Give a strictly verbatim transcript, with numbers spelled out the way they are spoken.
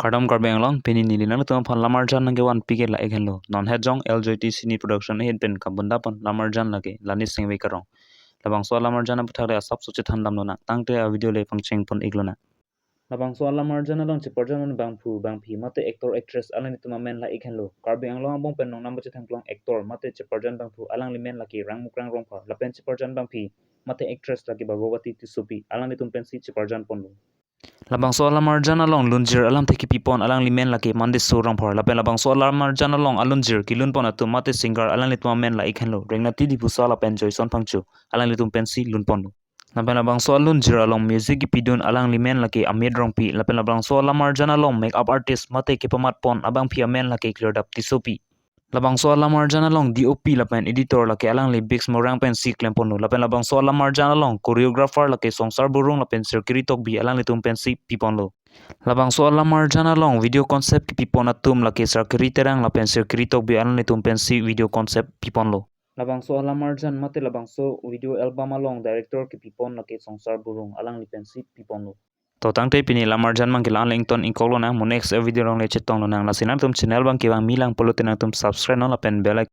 Kardom Karbi Anglong, pini neli nangtum aphan lamarjan nangkevan pike la-ik henlo. Non het jong L J T Cine Production ahin pen kambunda pon lamarjan lake Lani Sengve Karong. Labangso alamarjan aputhak le asapso chethan damlonang. Tangte a video le pangcheng pon-ik lonang. Labangso alamarjan along cheparjan bangphu bangphi mate actor actress alanglitum amen la-ik henlo. Karbi Anglong angbong pen nongnam pachethangklong actor mate cheparjan bangphu alangli men lake Rangmukrang Rongphar lapen cheparjan bangphi mate actress lake Bhagawati Tissopi alanglitum pensi cheparjan ponlo. Labangso alamarjan along lunjir alamthe kepipon alangli men lake Mandeso Rongphar lapen labangso alamarjan along alunjir kelunpon atum mate singer alanglitum amen la-ik henlo Rengnati Diphusa lapen Joyson Phangcho alanglitum pensi lunponlo. Lapen labangso alunjir along music kepidun alangli men lake Amit Rongpi lapen labangso alamarjan along makeup artist mate kepamatpon abangphi amen lake Klirdap Tissopi. Labangso alamarjan along D O P lapen editor lake alangli Biggs Morang pensi klemponlo lapen labangso alamarjan along choreographer lake Songsar Borung lapen Sirkiri Tokbi alanglitum pensi piponlo. Labangso alamarjan along video concept kepipon atum lake Sirkiri Terang lapen Sirkiri Tokbi alanglitum pensi video concept piponlo. Labangso alamarjan mate labangso video album along director kepipon lake Songsar Borung alangli pensi piponlo. To tangte pini lamarjan abangke la-an le ington ingkok lonang, mo next video along le chetong lonang. Lasi nangtum channel abangke vangmi lang pulote nangtum subscribe non lapen bell icon